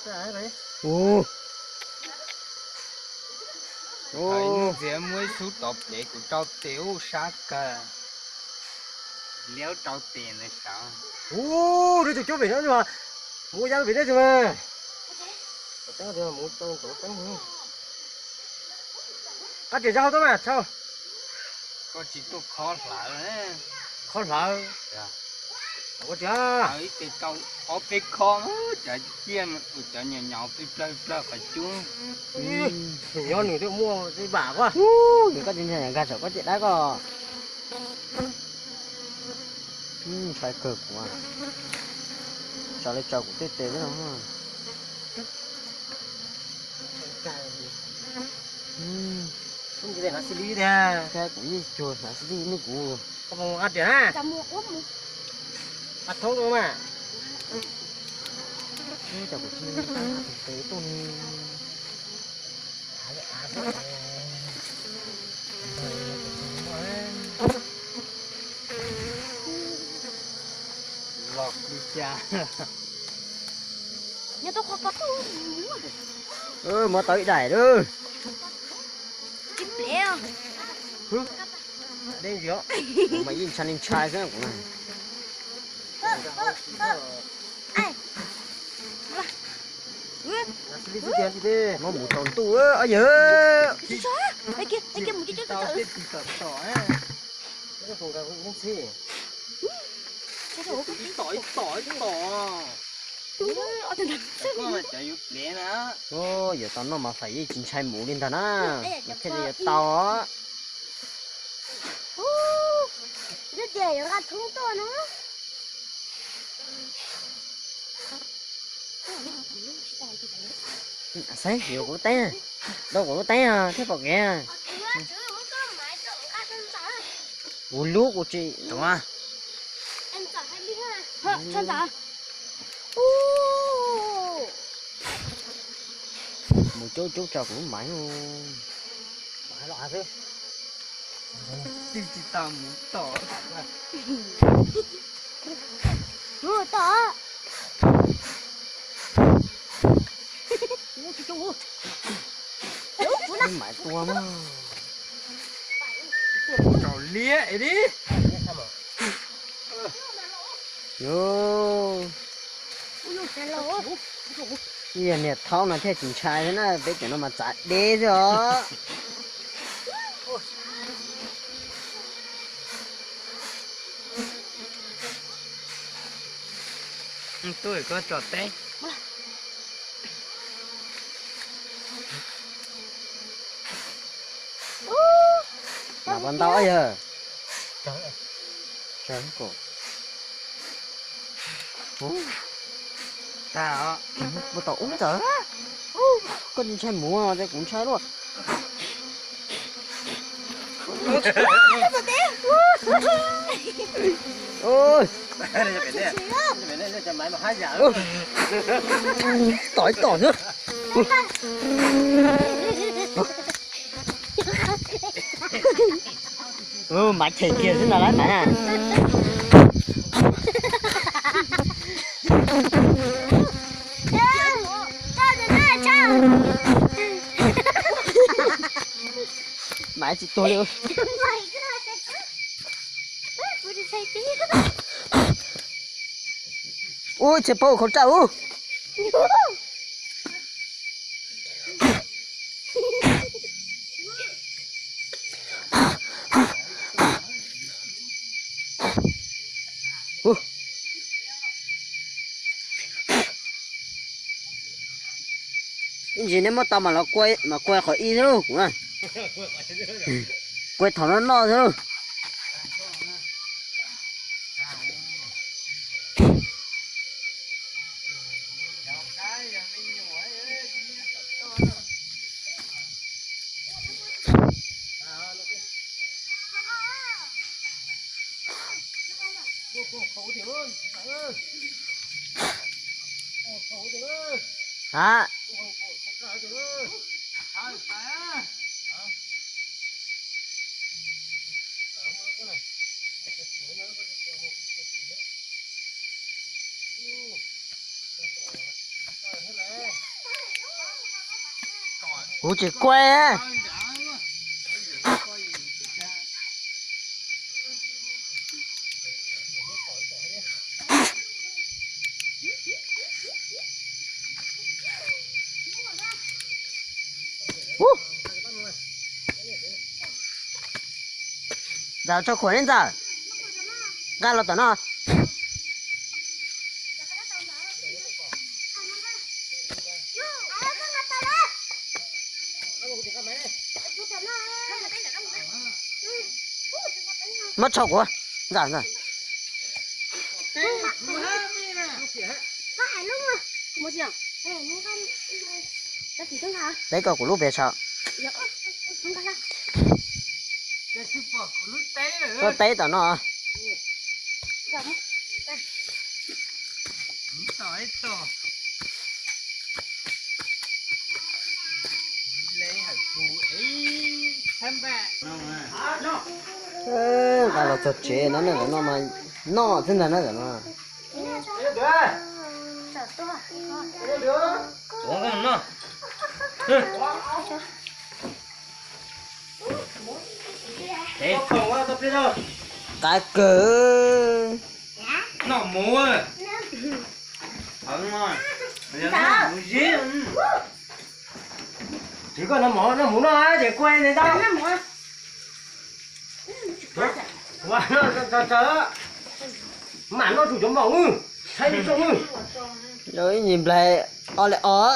Ub, ub, ntxiv muab ib xub tov plev kuv rau tes ub sab kawg. Liab rau tes ntawd sav. Ub, rau tus cub pem no, mus ya pem teb tus mas. Qab riam zaj hauv tuaj mas tshau. Koj tsis tuaj khob hlawv. Khob hlawv. Ua tsis ib ce tau ob peb khob, cov ciaj cov nyuam nyuam plig plawg plawg qhov cub. Nyob nws twb muaj ib vam koj. Nws koj tsis ntshai nkag saum koj ciaj dab koj. Ntshai kawg kuv, sawv li tsaws kuv tej tes xwb no. Kuv yeej cuag hnav xib lij nej kuv. Qab thoob rau mas. Cov kuv tsis tes tuaj ni. Los li cas. Muab tau ib daim lawm. Mas yeej ntshai li ntshai xwb kuv na. Muab mus tsaus ntuj yawg. Ib tom ib tom ib tom. Yuav tau noj mas fais yeej tsis ntshai mus li ntag na. Mas thiaj li yuav tau. Xav yuav kuv lub teeb, rau kuv lub teeb thiaj pom kev. Kuv lub kuv tsis. Mus cub cub tso kuv lub maiv. Twb tsis tau mus tom. Lub maiv tua mas. Tsaus liab li. Yog niam thaub no thiaj tsis ntshai thiab na, peb cov no mas txav deb xwb os. Tub, koj tso teb. Lam pov ntau yog. Tag os. Mus tom ub ntxawm. Koj tsis ntshai muv ces kuv ntshai luaj. Tom ib tom xwb. Maiv cheem kiag xwb no lawm mas. Maiv tsis tuag li. Ub, tsis paub khau raj ub. Ib ntsis neb muab tau mas los kua, mas kua qhov ib xwb lauj. Kua thaum no noj xwb lauj. Hả? Kuv tsis kuaj. Ntxawm, tso khuam li ntxawm. Nqa los tom no. Muab tsho kuv, ntxawm, ntxawm. Peb koj kuv lub pem saum. Koj teb tom no. Nqa los txog tsev no, noj xwb ntag na no. Qab kawg. Tsis koj noj mov, noj mov no ces kuaj ntau. Mam noj tsum cov mov, saib zoo. Ib nyuag nplaig o le os.